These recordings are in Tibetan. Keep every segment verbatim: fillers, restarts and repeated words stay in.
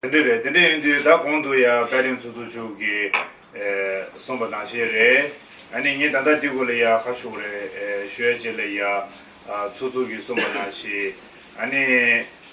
དེ་འདྲ་རེད། དེ་འདྲ་ཡིན་དུས་ད་གོང་དུ་ཡ་དཔལ་ལྡན་ཚོགས་གཙོ་མཆོག་གིས་ཨེ་གསུངས་པ་ནང་བཞིན་རེད། ཨ་ནི་ངས་ད་ལྟ་དེ་སྐོར་ལ་ཡ་ཁ་ཤོག་རེ་ཨེ་ཞུ་ཡ་ཅིག་ལ་ཡ་ཨ་ཚོགས་གཙོ་གིས་གསུངས་པ་ནང་བཞིན། ཨ་ནི་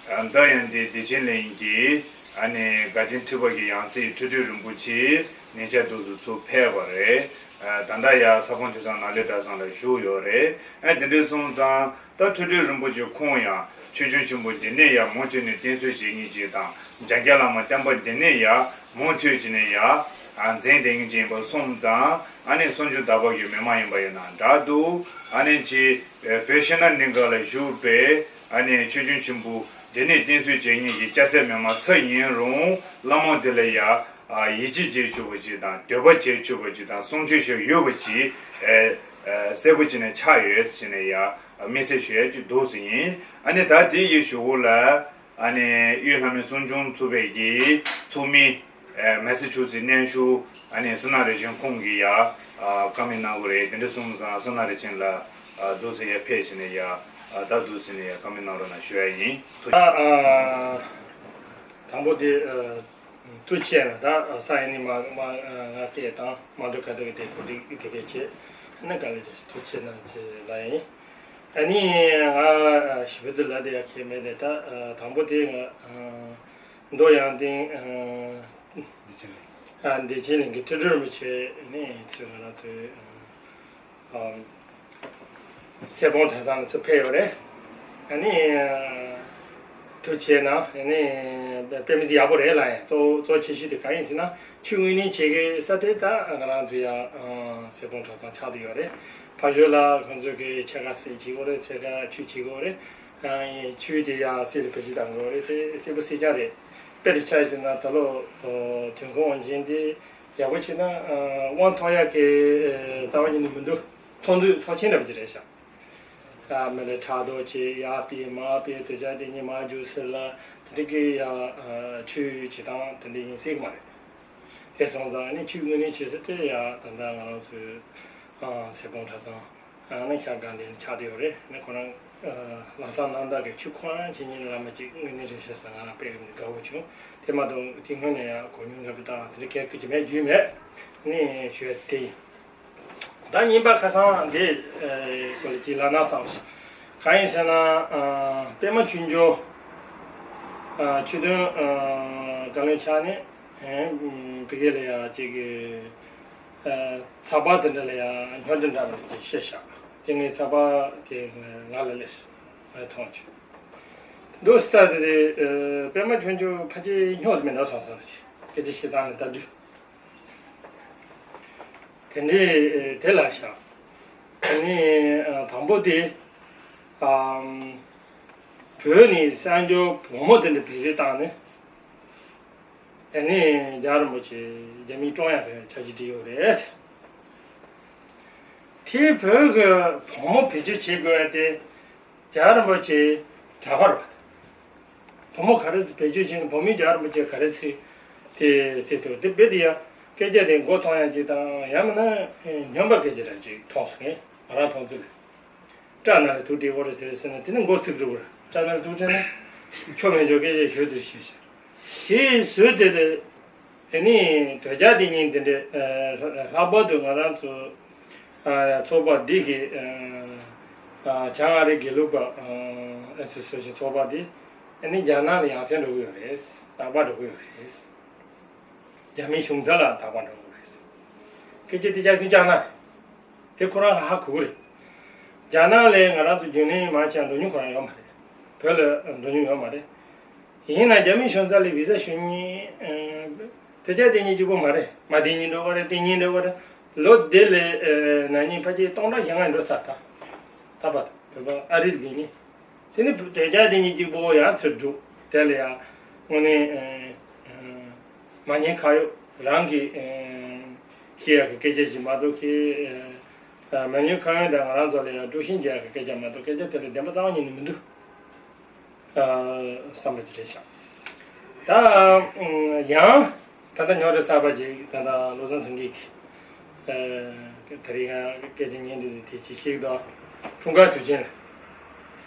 ཨ་མདའ་ཡང་ལྡན་བདེ་ཆེན་གླིང་གི་ཨ་ནི་དགའ་ལྡན་ཁྲི་པ་གི་ཡང་སྲིད་ཁྲི་སྟོད་རིན་པོ་ཆེ་ཉེ་ཆར་དུས་སུ་ཚུར་ཕེབས་པ་རེད། ཨ་ད་ལྟ་ཡ་ས་ཕོ་གྲྭ་ཚང་ནཱ་ལེནྡྲ་ཚང་ལ་བཞུགས་ཡོད་རེད། ཨ་དེ་འདྲ་སོང་ཙང་། ད་ཁྲི་སྟོད་རིན་པོ་ཆེ་ཁོང་ཡང་ཆོས་སྐྱོང་ཆེན་པོ་འདི་ནས་ཡང་མུ་མཐུད་ནས་བསྟེན་གསོལ་བྱེད་མཁན་ཅིག་དང་། འཇམ་དབྱངས་བླ་མ་བསྟན་པ་འདི་ནས་ཡང་མུ་མཐུད་ཅིག་ནས་ཡང་ཨ་འཛིན་བསྡད་མཁན་ཅིག་ཡིན་པ་སོང་ཙང་། ཨ་ནི་གསུང་ཆོས་དག་པ་གི་མི་མང་ཡིན་པ་ཡིན་ན་འདྲ་འདུག་ཨ་ནི་ཅིག་བོད་ཕྱི་ནང་གཉིས་ཀ་ལ་བཞུགས་པའི་ཨ་ནི་ཆོས་སྐྱོང་ཆེན་པོ་འདི་ནས་བསྟེན་གསོལ་བྱེད་མཁན་གྱི་སྐྱ་སེར་མི་མང་སུ་ཡིན་རུང་། བླ་མ་འདི་ལ་ཡང་ཡིད་ཆེས་བྱེད་ཆོག་པ་ཅིག་དང་། འདོད་པ་བྱེད་ཆོག་པ་ཅིག་དང་། གསུང་ཆོས་ཤིག་ཡོད་པ་ཅིག་ཨེ་གསལ་པོ་ཅིག་ནས་ཆགས་ཡོད་ཟེར་ནས་ཡང་དམིགས་བསལ་ཞུ་ཡ་ཅིག་འདུག་ཟེར་ཡིན། ཨ་ནི་ད་དེ་ཡི་གཞུག་གུ་ལ་ཨ་ནི་གཡུ་ལྷ་མོའི་གསུང་ཆུང་ཚོགས་པའི་གི་ཚོགས་མི་ཨེ་མེ་སི་ཆུ་སི་གནས་བཞུགས་ཨ་ནི་བསོད་ནམས་རིན་ཆེན་ཁོང་གིས་ཡ་ཨ་བཀའ་མོལ་གནང་གི་རེད། དེ་འདྲ་སོང་ཙང་བསོད་ནམས་རིན་ཆེན་ལགས་ཨ་འདུག་ཟེར་ཡ་ཕེབས་བྱས་ནས་ཡ་ཨ་ད་འདུག་ཟེར་ནས་ཡ་བཀའ་མོལ་གནང་རོགས་གནང་ཞུ་ཡ་ཡིན། ཐུགས་རྗེ་ཆེ། ཨ་ཨ་དང་པོ་དེ་ཨ། ཐུགས་རྗེ་ཆེ་ལ་ད་ས་ཡིན་ནི་མ་མ་ང་སྐད་དང་མ་འགྲོ་ག་འགྲོ་གི་དེ་གོ་སྒྲིག་དེ་གས་བྱེད། ཨ་ནི་དཀའ་ལས་ཆེ་ཐུགས་རྗེ་ཆེ་གནང་ཆེ་ལ་ཡིན། ཨ་ནི་ང་ཞི་བོ་དེ་ལ་དེ་ཡ་ཁྱེད་མེད་དེ་ད་དང་པོ་དེ་ང་མདོ་ཡང་ལྡན་བདེ་ཆེན་གླིང་གི་ཁྲི་སྟོད་རིན་པོ་ཆེ་ནི་ཚུལ་ང་རང་ཚོའི། གསེར་སྤུངས་གྲྭ་ཚང་ལ་ཚུར་ཕེབས་ཡོད་རེད། ཨ་ནི། ཐུགས་རྗེ་ཆེ་གནང་། ཨ་ནི། དཔེ་མི་སྲིད་ཡག་པོ་རེད་ལ་ཡ། གཙོ་གཙོ་ཆེ་ཤོས་དེ་གང་ཡིན་ཟེར་ན། ཆུ་དངོས་གནས་བྱེད་ཀྱི་ས་དེ་ད་ང་རང་ཚོ་ཡ་གསེར་སྤུངས་གྲྭ་ཚང་ཆགས་བསྡད་ཡོད་རེད། ཕར་ཞོལ་ལ་ཁོང་ཚོ་གི་ཕྱེད་ཀ་གསེར་བྱེད་ཀྱི་ཡོད་རེད། ཕྱེད་ཀ་ཆུ་བྱེད་ཀྱི་ཡོད་རེད། ཨ་ནི་ཆུ་དེ་ཡ་གསེར་ལ་བེད་སྤྱོད་གཏང་གི་ཡོད་རེད། དེ་གསལ་པོ་གསལ་རྐྱང་རེད། དཔེ་དེ་ཆ་བཞག་ན་ད་ལོ་དོན་ཁུངས་དབང་ཆེན་དེ་ཡག་པོ་བྱས་ན་དབང་ཐོབ་ཡག་གི་རྩ་བ་ཉིད་ནས་མི་འདུག་ཚོགས་འདུ་ཚོགས་ཆེན་འདྲ་པོ་ཅིག་རེད་ཤག་ཨ་མི་ལ་ཕྲག་དོག་བྱས་ཡར་སྤེལ་མར་སྤེལ་དོལ་རྒྱལ་དེ་ཉིད་མར་རྒྱུག་ཟེར་ལ་དེ་འདྲ་གི་ཡ་ཆོས་བྱེད་སྟངས་དེ་འདྲ་ཡིན་སྲིད་གི་མ་རེད། དེ་སོང་ཙང་ནི་ཆོས་དངོས་གནས་བྱེད་ས་དེ་ཡ་ད་ལྟ་ང་རང་ཚོའི་གསེར་སྤུངས་གྲྭ་ཚང་ནི་ཤར་དགའ་ལྡན་ཆགས་བསྡད་ཡོད་རེད། ནི་ཁོ་རང་ལམ་བཟང་རྣམ་དག་གི་ཆོས་ཁོ་རང་བྱེད་མཁན་བླ་མ་ཅིག་དངོས་གནས་རེད་ཤག་ཟེར་ང་རང་དཔེ་དགའ་བོ་བྱུང་། དེ་མ་གཏོགས་དེ་སྔོན་ནས་ཡ་གོ་མྱོང་འདྲ་པོ་དང་དེ་འདྲ་གལ་གི་ཅི་མེད་རྒྱུས་མེད། ནི་ཞུ་ཡ་དེ་ཡིན། ད་གཉིས་པ་ཁ་སང་འདི་ཨེ་སྐོར་ལ་ཅིག་ལབ་ན་བསམ་སོང་། གང་ཡིན་ཟེར་ན་ཨ་པད་མ་ཆོས་འབྱོར་ཨ་ཆོས་དོན་ཨ་བཀའ་བློན་ཆགས་ནས་ཨེ་ཕ་གི་ལ་ཡ་ཅིག་ཨ་ཚགས་པར་དེ་འདྲ་ལ་ཡ་སྨྱོ་འདྲ་འདྲ་བ་ཅིག་བཤད་ཤག་དེ་ངའི་ཚགས་པར་དེ་ང་ལ་སླེབས་སོང་། ངས་མཐོང་བྱུང་། འདུག་སྟེ་དེ་ཨ་པད་མ་ཆོས་འབྱོར་ཕལ་ཆེར་སྨྱོ་མེད་འགྲོ་སོང་སོང་ཟེར་སྐད་ཆ་བཤད་སྟངས་ནི་ལྟ་དུས། དེ་འདྲའི་དེ་ལ་བཞག་ཨ་ནི་དང་པོ་དེ་ཨམ་བོད་ནས་གསར་འབྱོར་བུ་མོ་དེ་འདྲ་བེད་སྤྱོད་བཏང་ནས་ཨ་ནི་རྒྱལ་བ་རིན་པོ་ཆེ་རྒྱ་མིས་བཀྲོངས་ཡག་གི་འཆར་གཞི་བསྒྲིགས་ཡོད་རེད། དེ་བོད་ཀྱི་བུ་མོ་བེད་སྤྱོད་བྱེད་དགོས་ཡ་དེ་རྒྱལ་བ་རིན་པོ་ཆེའི་གྲྭ་པ་རེད་པ། བུ་མོ་ག་རེ་ཟེར་བེད་སྤྱོད་བྱས་ནས་བུ་མོས་རྒྱལ་བ་རིན་པོ་ཆེ་ག་རེ་ཟེར་དེ་ཟེར་དུས་དེ་རྦད་དེ་ཡང་སྐད་ཆ་དེ་མགོ་ཐོན་ཡག་ཅིག་དང་ཡང་མིན་ན་སྨྱོན་པ་སྐད་ཆ་རང་ཅིག་མཐོང་སོང་ངས་ང་རང་མཐོང་ཚུལ་ལ། སྐྲ་ན་ལ་དུག་སྤྲད་ཡོད་རེད་ཟེར་ཟེར་ན་དེ་ནི་མགོ་ཚིག་འགྲོ་གི་རེད། སྐྲ་ན་ལ་དུག་སྤྲད་ན་ཁྱོ་མེད་ཆོག་སྐད་ཆ་ཞུ་དེ་ཞུ་ཞེས། དེ་བཟོས་དེ་ལས། དེ་ནས་དོལ་རྒྱལ་དེ་ཉིད་འདི་འདྲའི་ལྷག་པར་དུ་ང་རང་ཚོ་ཚོགས་པ་འདི་གི་བྱང་ཨ་རི་དགེ་ལུགས་པ་ཨེ་སོ་སི་ཨེ་ཤན་ཚོགས་པ་འདི་ཨ་ནི་རྒྱ་ནག་ལ་ཡང་སེ་འགྲོ་གི་ཡོད་རེད། ད་པར་འགྲོ་གི་ཡོད་རེད། རྒྱ་མིའི་གཞུང་ཚབ་ལ་ད་པར་འགྲོ་གི་ཡོད་རེད། སྐད་ཆ་དེ་རྒྱག་དུས་རྒྱ་ནག་རེད། དེ་ཁོ་རང་ཧ་གོ་གི་རེད། རྒྱ་ནག་ལ་ང་རང་ཚོ་རྒྱུན་ལས་མང་ཆེ་བ་འགྲོ་མྱོང་ཁོ་རང་ཡོད་མ་རེད། བོད་ལ་འགྲོ་མྱོང་ཡོད་མ་རེད། ཡིན་ན་རྒྱ་མིའི་གཞུང་ཚབ་ལ་བི་ཟ་ཞུ་མཁན་དེ་ཆ་དེ་གཉིས་གཅིག་པོ་མ་རེད། མ་དེ་གཉིས་འགྲོ་གི་རེད། དེ་གཉིས་འགྲོ་གི་རེད། ལོ་དེ་ལས་ན་ནིང་ཕལ་ཆེར་སྟོང་ཕྲག་བཞི་ལྔ་འགྲོ་ཚར་ད། ད་བར་བོད་པ་ཨ་རིར་ལུས་ནི། དེ་ནི་དོལ་རྒྱལ་དེ་གཉིས་གཅིག་པོ་ཡང་ཚུར་འགྲོ་དེ་ལ་ཡང་དངོས་གནས་མ་ཉེས་ཁ་གཡོག་རང་གི་ཤེས་ཡག་གི་སྐད་ཆ་ཞིག་མ་གཏོགས་ཁྱེད་མ་ཉེས་ཁ་གཡོག་དང་ང་རང་ཚོ་ལ་ཡང་དཀྲུག་ཤིང་རྒྱག་ཡག་གི་སྐད་ཆ་མ་གཏོགས་སྐད་ཆ་དེ་ལ་བདེན་པ་རྩ་བ་ཉིད་ནས་མི་འདུག་བསམ་པ་ཅིག་རེད་ཤག་ད་ཡང་ད་ལྟ་ཉོ་རེ་གསར་པ་ཅིག་ད་ལྟ་བློ་བཟང་སེང་གེ་གིས་དེ་རིང་ང་སྐད་ཆ་ཉན་དུས་དེ་ཅིག་ཤིག་དང་། འཁྲུངས་སྐར་དུས་ཆེན་ལ་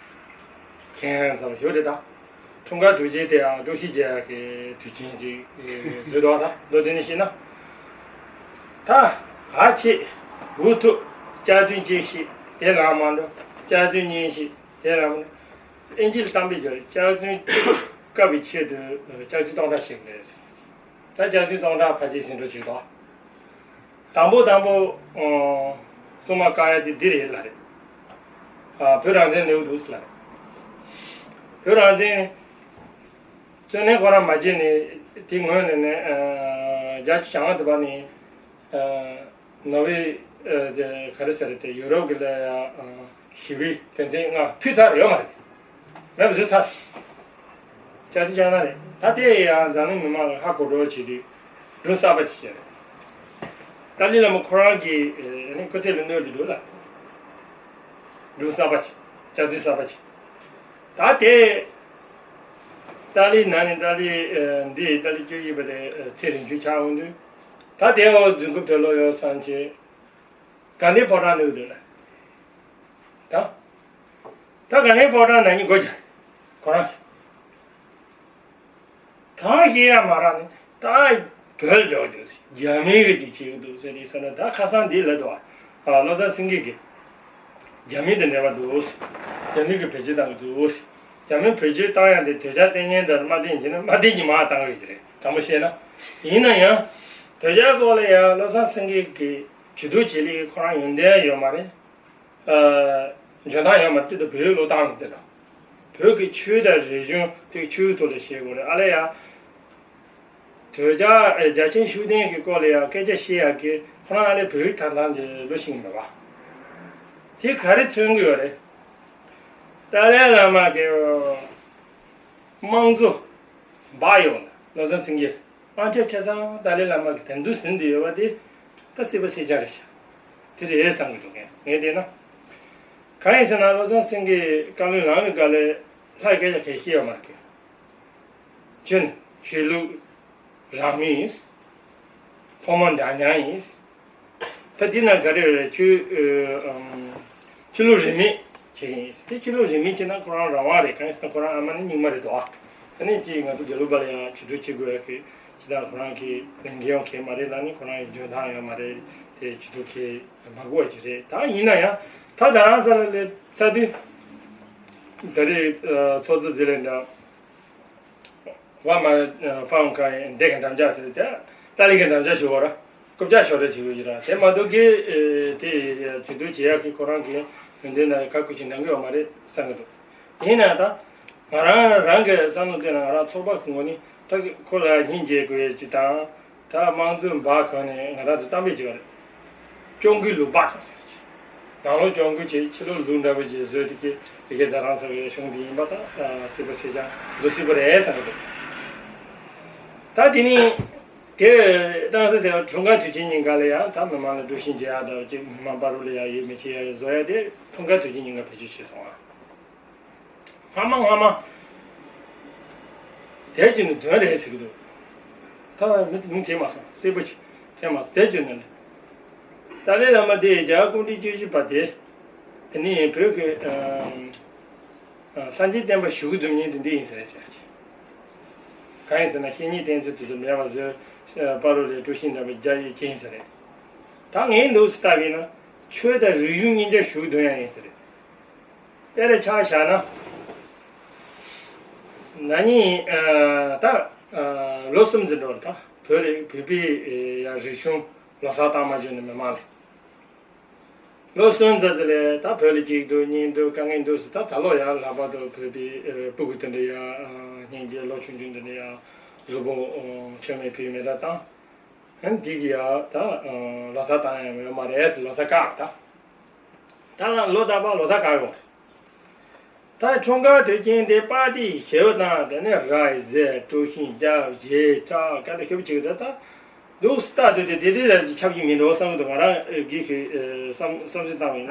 ཁྱེད་ཚང་མ་ཞུ་རེད་ད། འཁྲུངས་སྐར་དུས་ཆེན་དེ་ཡང་བཀྲ་ཤིས་རྒྱལ་ཡག་གི་དུས་ཆེན་ཅིག་བཟོས་འདུག་ད་མདོར་བསྡུས་ནས་བཤད་ན། ད་ག་ཆེ་འུ་ཐུག་སྐྱག་རྫུན་ཅིག་བཤད་དེ་ལ་མ་འགྲོ། སྐྱག་རྫུན་གཉིས་བཤད་དེ་ལ་མ་འགྲོ། ཨིན་ཇི་ལ་གཏམ་དཔེ་བརྗོད། སྐྱག་རྫུན་གཅིག་བཀབ་པའི་ཆེད་དུ་སྐྱག་རྫུན་སྟོང་ཕྲག་བཤད་དགོས་རེད། ད་སྐྱག་རྫུན་སྟོང་ཕྲག་ཕལ་ཆེར་ཟིན་འགྲོ་ཞིག་འདུག་དང་པོ་དང་པོ། ཨོ། གསུང་མ་བཀག་ཡ་དེ་འདི་རེད་ལབ་རེད། ཨ། བོད་རང་བཙན་གནས་འདུག་ལབ་རེད། བོད་རང་བཙན་བཙན་གནས་ཁོ་རང་མ་བརྗེད་ནས་དེ་སྔོན་ནས་ནས། ཨ། བརྒྱད་ཅུ་གྱ་ལྔ་དུ་བ་ནས། ཨ། ནོར་ཝེ། ཨ། དེ་ག་རེ་ཟེར་རེད། དེ་ཡུ་རོབ་ཀྱི་ལ་ཡ། ཨ། ཞི་བའི་དོན་ཚན་ལྔ་ཕུལ་ཚར་ཡོད་མ་རེད། མེད་པ་བཟོས་ཚར། བཅའ་སྡོད་བཅའ་ན་རེད། ད་ལྟའི་ཡང་འཛམ་གླིང་མི་མང་ལ་ཧ་གོ་འགྲོ་བྱེད་དུས་སྒྲུང་གསར་པ་ཅིག་བཤད་རེད། ཏཱ་ལའི་བླ་མ་ཁོ་རང་གི་ཨ་ནི་སྐུ་ཚེ་ལ་གནོད་དུ་འདུག་ལ། སྒྲུང་གསར་པ་ཅིག་བཅའ་སྡོད་གསར་པ་ཅིག་ད་དེ་ཏཱ་ལའི་ནང་ནས་ཏཱ་ལའི་ཨ་འདི་ཏཱ་ལའི་བཅུ་གཉིས་པ་དེ་ཨ་ཚེ་རིང་ཤོས་ཆགས་འོང་དུས། ད་དེ་འོག་རྫུན་རྐུབ་དེ་ལོག་ཡོད་བསམ་བྱས། དགའ་ལྡན་ཕོ་བྲང་གནོད་འདོད་ལ། ད། ད་དགའ་ལྡན་ཕོ་བྲང་ནང་ཉིད་སྒོ་རྒྱག་ཁོ་རང་། ད་ཤེས་ཡ་མ་རག་ནས་ད་བོད་ལ་འགྲོ་འདུག་རྒྱ་མིའི་གི་ཅིག་བྱེད་ཀྱི་འདུག་ཟེར་ནས་ཟེར་ན། ད་ཁ་སང་འདི་ལབ་འདུག་ཨ། བློ་བཟང་སེང་གེ་གིས་རྒྱ་མི་དང་འབྲེལ་བ་འདུག་རྒྱ་མི་གིས་བེད་སྤྱོད་བཏང་གི་འདུག་རྒྱ་མི་བེད་སྤྱོད་བཏང་ཡ་དེ་དོལ་རྒྱལ་བསྟེན་མཁན་དང་མ་བསྟེན་གྱི་ན། མ་བསྟེན་གྱི་མ་བཏང་གི་རེད། དྲང་པོ་བཤད་ན། ཡིན་ན་ཡང་དོལ་རྒྱལ་སྐོར་ལ་ཡང་བློ་བཟང་སེང་གེ་གིས་ཇུས་གཏོགས་བྱེད་ལས་ཁོ་རང་ཡོན་ཏན་ཡོད་མ་རེད། ཨ། འཇོན་ཐང་ཡོད་མ་རེད། དེ་དང་བོད་ལོ་བཏང་དེ་དང་། བོད་ཀྱི་ཆོས་དང་རིག་གཞུང་དེ་ཆོས་ཐོག་ལ་བཤད་དགོས་རེད། ཨ་ལས་ཡ། དོལ་རྒྱལ་རྒྱལ་ཆེན་ཤུགས་ལྡན་གྱི་སྐོར་ལ་ཡང་སྐད་ཆ་བཤད་ཡག་གི་ཁོ་རང་ཨ་ལས་བོད་ཡིག་དག་ཐང་གི་ལོ་ཤིང་མེད་པ། དེ་ག་རེ་མཚོན་གྱི་ཡོད་རེད། ཏཱ་ལའི་བླ་མ་གི་དམངས་གཙོ་འབག་ཡོང་ན། བློ་བཟང་སེང་གེ་དབང་ཆ་ཆ་ཚང་ཏཱ་ལའི་བླ་མ་གི་དོན་དུ་ཟིན་དུ་ཡོད་པ་དེ་ད་སྲིད་པ་སྲིད་ཆགས་རེད་ཤག་དེ་རེད་བསམ་གྱི་འདུག་ངས་ངས་བལྟས་ན། གང་ཡིན་ཟེར་ན། བློ་བཟང་སེང་གེ་བཀའ་བློན་ལངས་ནས་ག་ལེ་ལྷ་སྐད་ཆ་གལ་ཤེས་ཡོད་མ་རེད། ཁྱོད་ནི་ཆོས་ལུགས་རང་མོས་ཡིན། ཕོ་མོ་འདྲ་མཉམ་ཡིན། ད་འདི་ན་ག་རེ་རེད། ཆོས་ཨ་ཨམ་ཆོས་ལུགས་རིས་མེད་བྱེད་ཀྱི་ཡིན། དེ་ཆོས་ལུགས་རིས་མེད་བྱེད་ན་ཁོ་རང་རང་དབང་རེད། གང་ཡིན་ཟེར་ན་ཁོ་རང་ཨ་མ་ནི་རྙིང་མ་རེད་དོ། ཨ་ནི་ཅིག་ང་ཚོ་དགེ་ལུགས་པ་ལ་ཡང་ཇུས་གཏོགས་བྱེད་དགོས་ཡ་གི་ཅི་ད་ཁོ་རང་གི་ལས་འགན་ཡོང་གི་མ་རེད་ལ། ནི་ཁོ་རང་གི་འཇོན་ཐང་ཡོད་མ་རེད། དེ་ཇུས་གཏོགས་གི་མ་དགོས་པ་ཅིག་རེད། ད་ཡིན་ན་ཡང་ད་ད་རང་ས་ལ་ལས་ས་དུས་ད་རེས་ཚོགས་གཙོ་ཟེར་ལས་འདྲ། ཝ་མ་ཧྥང་ཁ་ཡན་འདས་ཀྱི་འགྲམ་ལྕག་ཟེར་ཏེ། ཏཱ་ལའི་གི་འགྲམ་ལྕག་ཞུ་བ་ར། རྐུབ་ལྕག་ཞོར་རེ་ཞུ་གི་ཡོད་ར། དེ་མ་གཏོགས་ཀྱི་དེ་ཇུས་གཏོགས་བྱེད་ཡག་གི་ཁོ་རང་གི་ཡོན་ཏན་ན་ག་ཁུ་ཅིག་འདང་གི་ཡོད་མ་རེད་བསམ་གི་འདུག་ཡིན་ན་ད་ང་རང་རང་གི་བསམ་བློ་བཏོན་ན། ང་རང་ཚོགས་པ་གི་ངོས་ནས་ད་ཁོ་ལ་སྙིང་རྗེ་དགོས་ཡ་ཅིག་དང་། ད་དམངས་གཙོ་འབག་གོང་ནས་ང་རང་ཚོ་གཏམ་དཔེ་བྱེད་པ་རེད། གྱོང་གུན་ལུག་འབག་དང་ཟེར་གྱི། ནང་ལོགས་གྱོང་གུན་བྱེད། ཕྱི་ལོགས་ལུག་འདྲ་པོ་ཅིག་བཟོས་དེ་གི་དེ་གའི་རྡ་རམ་ས་ལའི་གཞུང་དེ་ཡིན་པ་དང་། ཨ། སྲིད་པ་སྲིད་ཀྱང་འདུག་སྲིད་པ་རེད་བསམ་གི་འདུག་ད་དེ་ནི་དེ་སྟངས་ས་དེ་འཁྲུངས་སྐར་དུས་ཆེན་ཉིན་ཀ་ལ་ཡང་ད་མི་མང་ལ་གྲོ་ཞིབ་བྱེད་ཡག་དང་ཅིག་མི་མང་བར་དུ་ལ་ཡང་ཡིད་མི་ཆེས་ཡག་བཟོ་ཡག་དེ་འཁྲུངས་སྐར་དུས་ཆེན་ཉིན་ཀ་བེད་སྤྱོད་བྱས་སོང་ཨ། སྔ་མ་སྔ་མ། དེ་བྱས་ནས་དོན་རེད་ཟེར་གྱི་འདུག་ད་མི་མིང་བྱས་མ་སོང་། གསལ་པོ་ཅིག་བྱས་མ་སོང་། དེ་བྱས་ནས་ནི། ཏཱ་ལའི་བླ་མ་དེ་རྒྱལ་བ་སྐུ་ཕྲེང་བཅུ་བཞི་པ་དེ། དེ་ནི་བོད་ཀྱི་ཨ་ཨ་སངས་རྒྱས་བསྟན་པ་གཞུག་གུ་འཛིན་མཁན་དེ་འདི་ཡིན་ཟེར་ཟེར་གྱི། གང་ཡིན་ཟེར་ན་བཤེས་གཉེན་བསྟེན་ཚུལ་དེ་ཚོ་མེད་པ་བཟོས། བར་དུ་ལ་གྲོ་ཞིབ་འདྲ་པོ་རྒྱག་ཡས་ཅི་ཡིན་ཟེར་རེད། ད་ངའི་འདུག་སེ་ལྟ་བས་ན་ཆོས་དང་རིག་གཞུང་གཉིས་ཆ་གཞུག་གུ་འདོན་ཡ་ཡིན་ཟེར་རེད། དཔེ་རེ་ཆ་བཞག་ན། ན་ནིང་ཨ་ད་ཨ་ལོ་གསུམ་ཙམ་འགྲོ་རེད། ད་བོད་རིགས་བོད་པའི་ཡ་རིག་གཞུང་ལོ་གསར་བཏང་མ་བྱུང་ནས་མི་མང་ལས། ལོ་གསུམ་ཙམ་ཙམ་ལས་ད་བོད་ལ་གཅིག་འདུག་གཉིས་འདུག་དཀའ་ངལ་འདུག་ཟེར། ད་ད་ལོ་ཡང་ལྷག་པར་དུ་བོད་པའི་ཨ་སྤུ་གུ་དེ་འདྲ་ཡ་ཨ་སྙིང་རྗེ་ལོ་ཆུང་ཆུང་དེ་འདྲ་ཡ་གཟུགས་པོ་ཨ་མཆོད་མེ་ཕུལ་མེ་ད་བཏང་། ཨ་འདི་གི་ཡ་ད་ཨ་ལོ་གསར་བཏང་ཡ་ཡོད་མ་རེད་ཟེར། ལོ་གསར་བཀག་ད། ད་ལོ་རྟག་པར་ལོ་གསར་བཀག་ཡོང་། ད་འཁྲུངས་སྐར་དུས་ཆེན་དེ་པར་ཏི་ཞེ་པོ་དང་། དེ་ནས་ར་ཡི་ཟེར་གྲོ་ཞིབ་རྒྱབ་བྱས་ཁྲག་སྐད་ད་ཞེ་པོ་ཅིག་ད་ད་འདུག་སེ་ལྟ་དུས་དེ་དེ་དེ་ར་ཅིག་ཁྱབ་ཀྱི་མི་འགྲོ་བསམ་གི་འདུག་ང་རང་གིས་ཤིག་བསམ་བསམ་ཚུལ་བཏང་བ་ཡིན་ན།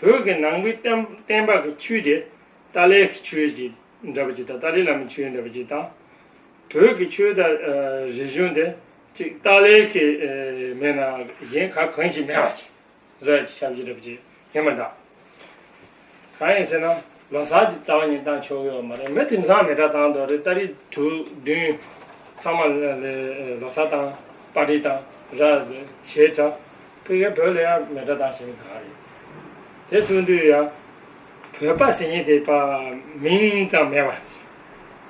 བོད་ཀྱི་ནང་པའི་བསྟན་བསྟན་པ་གི་ཆོས་དེ་ཏཱ་ལའི་གི་ཆོས་ཀྱི་འདྲ་པོ་ཅིག་དང་། ཏཱ་ལའི་བླ་མའི་ཆོས་འདྲ་པོ་ཅིག་དང་། བོད་ཀྱི་ཆོས་དང་ཨ་རིག་གཞུང་དེ་ཅིག་ཏཱ་ལའི་གི་ཨ་མེད་ན་གཞན་ག་གང་ཞིག་མེད་པ་ཅིག་བཟོ་ཡ་ཅིག་ཆགས་ཀྱི་འདྲ་པོ་ཅིག་ཡིན་པ་འདྲ། གང་ཡིན་ཟེར་ན། ལོ་གསར་གྱི་རྩ་བ་ཉིད་བཏང་ཆོག་གི་ཡོད་མ་རེད། མི་དེང་སང་མེ་སྲེག་བཏང་འདུག་རེད། ཏ་རིག་དྲུག་བདུན་ཚང་མ་ལོ་གསར་བཏང་པར་ཊི་བཏང་ར་བཟི་གཞས་འཁྲབ་ཕ་གིའི་བོད་ལ་ཡང་མེ་སྲེག་བཏང་བཞིན་ག་རེད། དེ་གསུང་དུས་ཡང་བོད་པ་ཟེར་མཁན་དེ་པ་མིང་ཙམ་མེད་པ།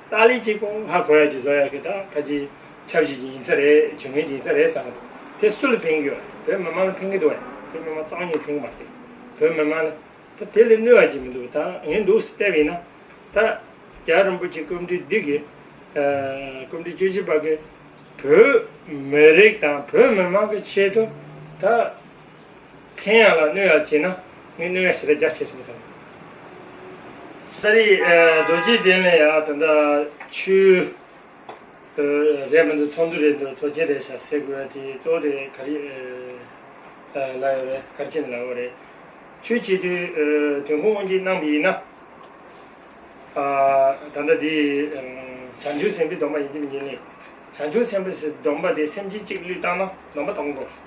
ཏ་ལི་གཅིག་པོ་ཧ་གོ་ཡ་གཅིག་བཟོ་ཡ་གི་ད་ཁ་ཅིག་ཆབ་སྲིད་ཀྱི་ཡིན་ས་རེད། བྱུང་མཁན་གྱི་ཡིན་ས་རེད་བསམ་གི་འདུག་དེ་སུ་ལ་ཕན་གི་ཡོད་རེད། བོད་མི་མང་ལ་ཕན་གི་འདུག་བས། བོད་མི་མང་རྩ་བ་ཉིད་ཕན་གི་མ་རེད། བོད་མི་མང་ལ་ད་དེ་ལས་གནོད་པ་ཅིག་མི་འདུག་ད་ངས་འདུག་སེ་བལྟས་པ་ཡིན་ན་ད་རྒྱལ་བ་རིན་པོ་ཆེ་སྐུ་ཕྲེང་འདི་གི་སྐུ་ཕྲེང་བཅུ་བཞི་པ་གི་བོད་མི་རིགས་དང་བོད་མི་མང་གི་ཆེད་དུ་ད་ཕན་ཡ་ལ་གནོད་ཡ་བྱས་ན་ངས་གནོད་ཡ་ཞེ་དྲག་རྒྱ་ཆེ་སོང་བསམ། ད་རེས་རྡོ་རྗེ་གདན་ལ་ཡ་ད་ལྟ་ཆོས་རེད་མི་འདུག་ཚོགས་འདུ་རེད་འདུག་ཚོགས་ཆེན་རེད་ཤག་ཟེར་དགོས་ཡ་དེ་གཙོ་བོ་དེ་ག་རེ་ལབ་ཡོད་རེད། ག་རེ་བྱས་ནས་ལབ་ཡོད་རེད། ཆོས་བྱེད་དུས་དོན་ཁོང་དབུ་འབྱེད་གནང་བ་ཡིན་ན། ད་ལྟ་དེ་བྱང་ཆུབ་སེམས་དཔའི་སྡོམ་པ་ཡིན་གཅིག་མིན་གཅིག་ལེན། བྱང་ཆུབ་སེམས་དཔའི་སྡོམ་པ་དེ་སེམས་ཅན་གཅིག་བློས་བཏང་ན་སྡོམ་པ་གཏོང་དགོས།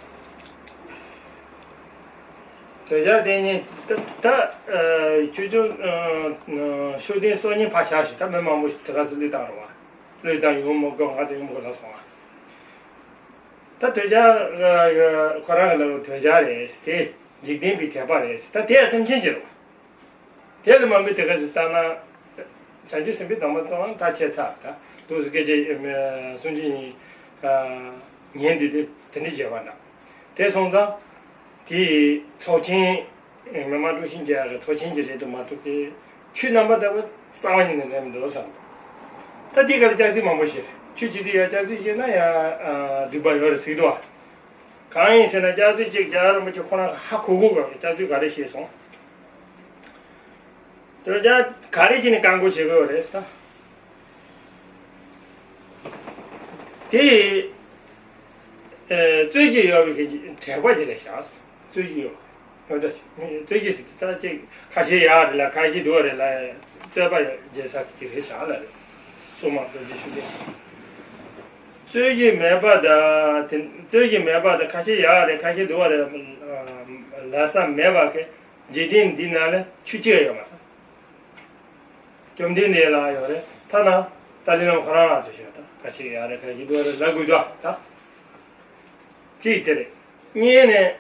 དོལ་རྒྱལ་བསྟེན་མཁན་ད་ད་ཆོས་སྐྱོང་ཤུགས་ལྡན་སྲོག་ཉེན་ཕར་བཞག་ཞིག་ད་མི་མང་པོ་ཞིག་དེ་ག་ཚོད་བློས་བཏང་རུང་བ། བློས་བཏང་ཡོང་མི་དགོས། ང་ཚོ་ཡོང་མི་དགོས་ལབ་སོང་བ། ད་དོལ་རྒྱལ་ཁོ་རང་གི་ལ་དོལ་རྒྱལ་རེད་དེ། འཇིག་རྟེན་པའི་དྲེགས་པ་རེད་ད་དེ་ཡང་སེམས་ཅན་གྱི་རེད་བ། དེ་ལས་མང་པོས་དེ་ག་ཚོད་བཏང་ན། བྱང་ཆུབ་སེམས་དཔའི་སྡོམ་པ་གཏོང་ད་ཆད་ཚར་ད། འདུག་སེ་སྐད་ཆ་སུན་འབྱིན་ཉན་དུས་དེ་དེ་འདྲ་བྱས་པ་འདྲ། དེ་སོང་ཙང་དེ་ཚོགས་ཆེན། མི་མང་དཀྲུག་ཤིང་རྒྱག་གི་ཚོགས་ཆེན་གྱི་རེད་འདུག་མ་གཏོགས་ཀྱི་ཆོས་རྣམ་པ་ལྟ་བུ་རྩ་བ་ཉིད་ནས་རེད་མི་འདུག་བསམ། ད་དེ་ག་ལ་སྐྱག་རྫུན་མང་པོ་བཤད་རེད། ཆོས་བྱེད་དུས་ཡང་སྐྱག་རྫུན་བཤད་ན་ཡང་སྡིག་པ་ཡོད་རེད་ཟེར་གི་འདུག་བ། གང་ཡིན་ཟེར་ན་སྐྱག་རྫུན་གཅིག་རྒྱལ་བ་རིན་པོ་ཆེ་ཁོ་རང་ཧ་གོ་གོ་གི་སྐྱག་རྫུན་ག་རེ་བཤད་སོང་། དོལ་རྒྱལ་ག་རེ་བྱས་ནས་བཀག་འགོག་བྱེད་དགོས་རེད་ཟེར། དེ་རྩོད་གཞི་ཡོད་པའི་དྲེགས་པ་ཅིག་རེད་ཤག་རྩོད་གཞི་ཡོད། ཡོད་འདྲ་ཞིག་རྩོད་གཞི་ཟེར་དེ་ད་ཅིག་ཁ་ཤས་ཡག་རེད་ལ་ཁ་ཤས་སྡུག་རེད་ལ་རྩོད་པ་རྒྱག་ས་ཅིག་རེད་ཤག་ལ་རེད། སྲུང་མ་རྡོ་རྗེ་ཤུགས་ལྡན། རྩོད་གཞི་མེད་པ་དང་དེ་རྩོད་གཞི་མེད་པ་དང་ཁ་ཤས་ཡག་རེད་ཁ་ཤས་སྡུག་རེད་ལབ་ས་མེད་པ་གི་འཇིག་རྟེན་འདི་ནང་ལ་ཆོས་གཅིག་ཡོད་མ་རེད། བཅོམ་ལྡན་འདས་ལ་ཡོད་རེད། ཐ་ན་ཏཱ་ལའི་བླ་མ་ཁོ་རང་ལ་ཚོ་ཞིག་ཡོད་ད་ཁ་ཤས་ཡག་རེད་ཁ་ཤས་སྡུག་རེད་ལབ་དགོས་འདུག་ད། གཅིག་དེ་རེད། གཉིས་ནས།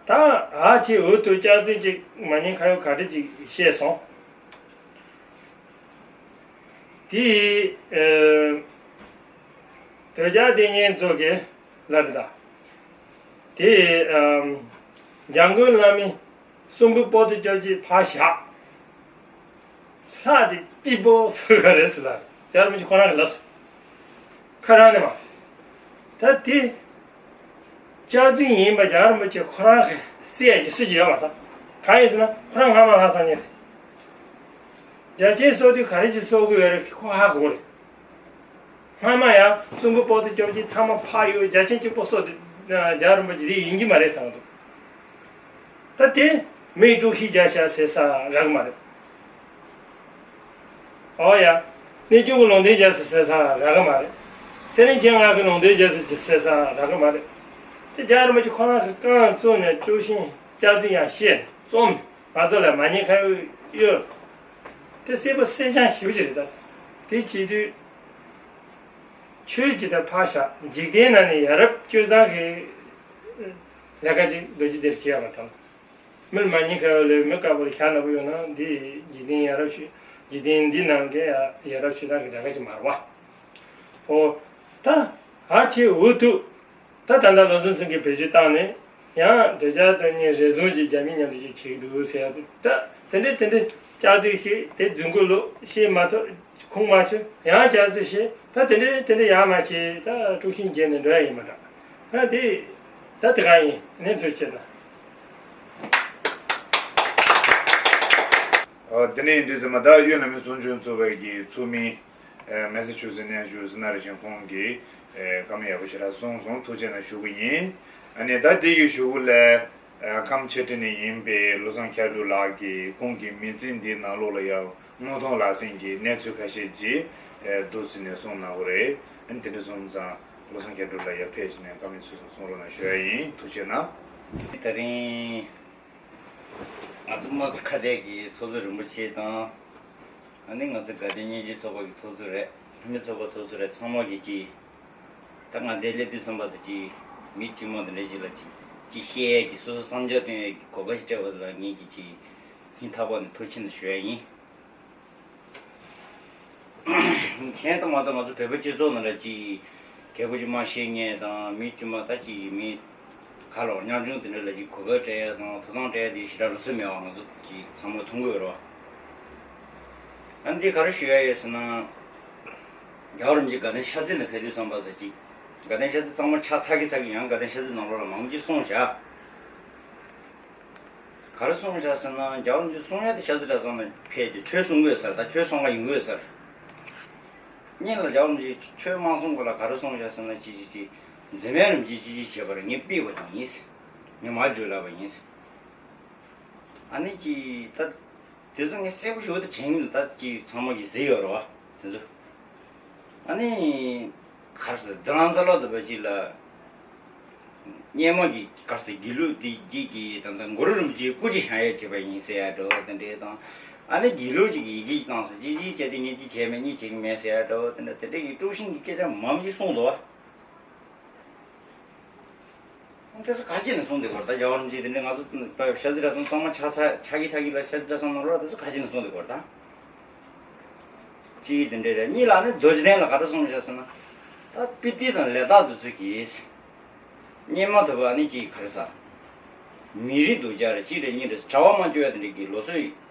ད་ཨ་ཅེ་འུ་ཐུག་སྐྱག་རྫུན་གཅིག་མ་ཉན་ཁ་ཡོད་ག་འདྲ་ཅིག་བཤད་སོང་། དེ་ཨ་དོལ་རྒྱལ་བསྟེན་མཁན་ཚོ་གི་ལ་རེད་ད། དེ་ཨ་འཇམ་མགོན་བླ་མའི་གསུང་འབུམ་པོ་ཏི་བཅོ་བརྒྱད་ཕར་བཞག་ལྷག་དེ་སྐྱིད་པོ་བཟོ་ག་རེད་ཟེར་ལ་རྒྱལ་བ་རིན་པོ་ཆེ་ཁོ་རང་གི་ལབ་སོང་། ཁ་རང་ནས་མ། ད་དེ་སྐྱག་རྫུན་ཡིན་པ་རྒྱལ་བ་རིན་པོ་ཆེ་ཁོ་རང་གི་གསལ་ཡ་གི་སྲོལ་ཅིག་ཡོད་པ་ད། གང་ཡིན་ཟེར་ན་ཁོ་རང་སྔ་མ་ལྷག་བསམ་མཁན་རེད། རྒྱ་ཆེན་གསོལ་དུས་ག་རེ་ཅིག་གསོལ་གི་ཡོད་རེད་ཁོ་ཧ་གོ་རེད། སྔ་མ་ཡང་གསུང་འབུམ་པོ་ཏི་བཅོ་བརྒྱད་ཚང་མ་ཕར་གཡུགས་རྒྱ་ཆེན་གཅིག་པོ་གསོལ་ཏེ་རྒྱལ་བ་རིན་པོ་ཆེ་དེ་ཡིན་གྱི་མ་རེད་བསམ་གི་འདུག་ད་དེ་མིས་དཀྲུག་ཤིང་རྒྱག་ཤག་ཟེར་ས་རག་གི་མ་རེད། ཨོ་ཡ། གནས་ཆུང་གི་ལུང་བསྟན་རྒྱག་ཟེར་ཟེར་ས་རག་གི་མ་རེད། ཚེ་རིང་མཁྱེན་ངག་གི་ལུང་བསྟན་རྒྱག་ཟེར་ཟེར་ས་རག་གི་མ་རེད། དེ་རྒྱལ་བ་རིན་པོ་ཆེ་ཁོ་རང་གི་རྐང་བཙུགས་ནས་དཀྲུག་ཤིང་སྐྱག་རྫུན་ཡང་བཤད་ནས་རྩོམ་ང་ཚོ་ལ་མ་ཉེས་ཁ་གཡོག་གཡོག་དེ་གསལ་པོ་གསལ་རྐྱང་ཞེ་པོ་ཅིག་རེད་ད། དེ་བྱེད་དུས། ཆོས་ཀྱི་དང་ཕར་བཞག་འཇིག་རྟེན་ནང་ནས་ཡ་རབས་སྤྱོད་བཟང་གི་ལས་ཀ་ཅིག་ལོ་རྒྱུས་འདིར་བྱེད་ཡ་མ་དང་། མི་ལ་མ་ཉེས་ཁ་ཡོད་ལས་མི་དཀར་པོ་ལ་ཞྭ་ནག་པོ་ཡོད་ན་འདི་འཇིག་རྟེན་ཡ་རབས་ཆོས་འཇིག་རྟེན་འདི་ནང་གི་ཡ་རབས་ཆོས་བཟང་གི་ལས་ཀ་ཅིག་མ་རེད་བ། ཨོ། ད་ཨ་ཆེ་འུ་ཐུག་ད་ད་ལྟ་བློ་བཟང་སེང་གེ་བེད་སྤྱོད་བཏང་ནས་ཡང་དོལ་རྒྱལ་དོན་གཉེར་རེ་ཟུང་གིས་རྒྱ་མི་མཉམ་དུ་ཅིག་བྱེད་ཀྱི་འདུག་ཟེར་ཡ་དེ་ད་དེ་འདྲས་དེ་འདྲས་སྐྱག་རྫུན་བཤད་དེ་རྫུན་རྐུ་ལོ་བཤད་མ་ཐུབ་ཁུངས་མ་འཁྱོལ་ཡང་སྐྱག་རྫུན་བཤད་ད་དེ་འདྲས་དེ་འདྲས་ཡག་མ་བྱེད་ད་དཀྲུག་ཤིང་རྒྱག་ནས་འགྲོ་ཡ་ཡིན་མ་འདྲ་ད་དེ་ད་དེ་ག་ཡིན་ནས་ཐུགས་ཆེ་ད། ཨོ་དེ་ནས་ཡིན་དུས་ཙམ་པ་ད་གཡོན་ལ་མི་གསུང་ཆོས་ཚོགས་པའི་གི་ཚོགས་མི། མེ་སི་ཆུ་སི་ནས་ཞུ་སི་ན་རེ་ཆེན་ཁོང་གིས་བཀའ་མོལ་ཡག་པོ་ཞེ་དྲག་གསུངས་སོང་། ཐུགས་རྗེ་གནང་ཞུ་གི་ཡིན། ཨ་ནི་ད་དེ་གི་གཞུག་གུ་ལ་ཁམས་ཆེ་ཁྲི་ནས་ཡིན་པའི་བློ་བཟང་མཁས་གྲུབ་ལགས་ཀྱིས་ཁོང་གི་མི་ཚེ་འདིའི་ནང་ལོགས་ལ་ཡང་དངོས་མཐོང་ལག་ཟིན་གྱི་གནས་ཚུལ་ཁ་ཤས་ཅིག་བསྡུ་ཟིན་ནས་གསུངས་གནང་གི་རེད། ཨ་ནི་དེ་འདྲ་སོང་ཙང་བློ་བཟང་མཁས་གྲུབ་ལགས་ཡར་ཕེབས་ཕྱིན་ནས་བཀའ་མོལ་ཚུལ་བཟང་གསུང་རོགས་གནང་ཞུ་ཡ་ཡིན། ཐུགས་རྗེ་གནང་། དེ་རིང་ང་ ང་ཚོ་དམངས་གཙོ་ཁ་བརྡའི་གི་ཚོགས་གཙོ་རིན་པོ་ཆེ་དང་། ཨ་ནི་ང་ཚོ་དགའ་ལྡན་སྙན་ཞུའི་ཚོགས་པ་གི་ཚོགས་གཙོ་རེད། ལྷ་མོའི་ཚོགས་པ་ཚོགས་གཙོ་རེད། ཚང་མ་གི་ཅིག་ད་ང་འདིར་སླེབས་དུས་ཙམ་པ་ཚོ་ཅིག་མི་དཀྱུས་མ་དེ་འདྲ་ཞིག་ལ་ཅིག་ཅིག་བཤད་ཡས་ཀྱི་སོ་སོ་བསམ་འཆར་སྟོན་ཡས་ཀྱི་གོ་སྐབས་ཤིག་སྤྲད་པ་དེ་ལ་ངེད་ཀྱིས་ཅིག་སྙིང་ཐག་པ་ནས་ཐུགས་རྗེ་ཆེ་ཞུ་ཡ་ཡིན། གཞན་དུ་མ་གཏོགས་ང་ཚོ་བོད་པ་སྤྱི་ཚོགས་ནང་ལ་ཅིག་སྐད་ཆ་ཅིག་མ་བཤད་མཁན་དང་མི་དཀྱུས་མ་ད་ཅིག་མི་ག་ལོག་ཉམ་ཆུང་དེ་འདྲ་ལ་ཅིག་གོ་སྐབས་སྤྲད་ཡ་དང་ཐོབ་ཐང་སྤྲད་ཡ་དེ་ཞེ་དྲག་ལོ་ཚོད་མེད་པ་ང་ཚོ་ཅིག་ཚང་མ་མཐོང་གི་ཡོད་རེད་བ། ཨ་ནི་འདི་ག་རེ་ཞུ་ཡ་ཡོད་ཟེར་ན། རྒྱལ་བ་རིན་པོ་ཆེ་དགའ་ལྡན་ཤར་རྩེ་ནས་ཕེབས་དུས་ཙམ་པ་ཚོ་ཅིག་དགའ་ལྡན་ཤར་རྩེ་གཙང་མ་ཆགས་ཚར་གི་ཚར་གི་ཡང་དགའ་ལྡན་ཤར་རྩེ་ནང་ལོགས་ལ་མང་པོ་ཅིག་སོང་བཞག་ག་རེ་གསུངས་བཞག་ཟེར་ན་རྒྱལ་བ་རིན་པོ་ཆེ་གསུང་ཡ་དེ་ཤར་རྩེ་གྲྭ་ཚང་ནས་ཕེབས་ཀྱི་ཆོས་གསུང་གི་ཡོད་ས་རེད། ད་ཆོས་གསུང་ག་ཡོང་གི་ཡོད་ས་རེད། གཉིས་ལ་རྒྱལ་བ་རིན་པོ་ཆེ་ཆོས་མ་གསུང་གོང་ལ་ག་རེ་གསུངས་བཞག་ཟེར་ན་ཅི་ཅི་ཅི་འཛིན་མའི་རིན་པོ་ཆེ་ཅི་ཅི་བྱས་པ་རེད། ངས་ཕུད་པ་དེ་ཡིན་ཟེར། ངས་མར་བརྗོད་ལབ་པ་ཡིན་ཟེར། ཨ་ནི་ཅི་ད་དེ་ཚོ་ངས་གསལ་པོ་ཞེ་པོ་དེ་དྲན་གི་མི་འདུག་ད་ཅི་ཚང་མ་གིས་གཟིགས་ཡོད་རེད་བ་དེ་ཚོ། ཨ་ནི། གར་སོང་། བདུན་ལམ་ས་ལོག་ཏུ་བ་ཅིག་ལ། སྙེ་མོ་གི་གར་སོང་། དགེ་ལུགས་འདི་གཅིག་གིས་ད་ལྟ་གུ་རུ་རིན་པོ་ཆེའི་སྐུ་ཕྱྭ་བཞེངས་ཡས་བྱས་པ་ཡིན་ཟེར་ཡ་འདྲ་བོ་དེ་འདྲས་དང་། ཨ་ནི་དགེ་ལུགས་གཅིག་གིས་ཡི་གེ་ཅིག་བཏང་སོང་། གཅིག་གཅིག་བྱས་ཏེ་ངས་གཅིག་བྱས་མེད། གཉིས་བྱེད་ཀྱི་མེད་ཟེར་ཡ་འདྲ་བོ་དེ་འདྲ་དེ་འདྲས་ཀྱི་དཀྲུག་ཤིང་གི་སྐད་ཆ་མང་པོ་ཞིག་གསུངས་འདུག་བ། དེ་ཚོ་ག་རེ་བྱས་ནས་གསུངས་འདུག་གོ་ད་རྒྱལ་བ་རིན་པོ་ཆེ་དེ་འདྲས་ང་ཚོ་ཤར་རྩེ་གྲྭ་ཚང་གཙང་མ་ཆགས་ཚར་ཆགས་ཀྱི་ཆགས་ཀྱི་ལ་ཤར་རྩེ་གྲྭ་ཚང་ནང་ལོགས་ལ་དེ་ཚོ་ག་རེ་བྱས་ནས་གསུངས་འདུག་གོ་ད། གཅིག་དེ་འདྲས་རེད། གཉིས་ལ་ནི་རྡོ་རྗེ་གདན་ལ་ག་རེ་གསུངས་བཞག་ཟེར་ན། ད་པི་ཏི་དང་ལས་དག་དེ་ཚོ་གིས། སྙེ་མོ་དེ་བ་ནི་གཅིག་ག་རེ་ཟ། མི་རིགས་སྡུག་ཅག་རེད། གཅིག་རེད་གཉིས་རེད། གྲྭ་པ་མ་བཅོས་ཡ་དེ་འདྲས་ཀྱི་ལོ་ཚོད་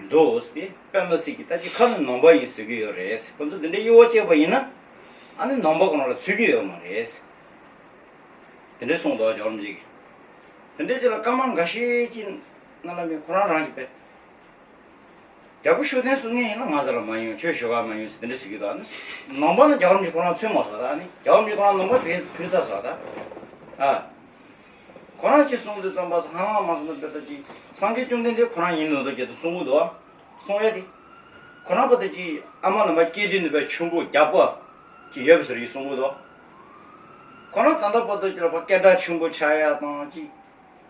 འདུག་སྟེ་དཔེ་མི་སྲིད་ཀྱི་ད་ཅི་ཁ་ནས་ནང་པ་ཡིན་ཟེར་གྱི་ཡོད་རེད། ཁོ་ཚོ་དེ་འདྲས་གཡོ་བ་བྱས་པ་ཡིན་ན། ཨ་ནི་ནང་པ་ཁོ་རང་ལ་ཚུད་ཀྱི་ཡོད་མ་རེད། དེ་འདྲས་གསུངས་འདུག་རྒྱལ་བ་རིན་པོ་ཆེ་གིས། དེ་འདྲས་ཅིག་ལ་བཀའ་མ་འགའ་ཤས་ཅིག་གནང་ལ་མེད། ཁོ་རང་རང་གིས་པས། རྒྱལ་པོ་ཤུགས་ལྡན་གསུང་མཁན་ཡིན་ན་ང་ཚོ་ལ་མ་ཡོང་། ཆོས་ཞུ་ག་མ་ཡོང་ཟེར་དེ་འདྲ་ཟེར་གྱི་འདུག་ཨ་ནི་ནང་པ་ནི་རྒྱལ་བ་རིན་པོ་ཆེ་ཁོ་རང་ཚུད་མ་སོང་། ད་ཨ་ནི་རྒྱལ་བ་རིན་པོ་ཆེ་ཁོ་རང་ནང་པ་ཕེབས་ཕེབས་ཚར་སོང་ད། ཨ། ཁོ་རང་གིས་གསུང་དུས་ཙམ་པ་ཧ་ལམ་མ་སོང་ན་དཔེ་ད་ཅིག་སངས་རྒྱས་བཅོམ་ལྡན་འདས་ཁོ་རང་ཡིན་ནོ་འདུག་ཅེས་དུ་གསུང་གི་འདུག་གསུང་ཡ་དེ། ཁོ་རང་པོ་ད་ཅིག་ཨ་མ་ལ་མ་སྐྱེས་དུས་ནས་པའི་ཆུན་པོ་རྒྱགས་པ་ཅིག་ཡོད་པའི་ཟེར་གྱི་གསུང་གི་འདུག་ཁོ་རང་ད་ལྟ་བར་དུ་ཅིག་ལ་ཕ་སྐད་གྲགས་ཆེན་པོ་ཆགས་ཡ་དང་ཅིག་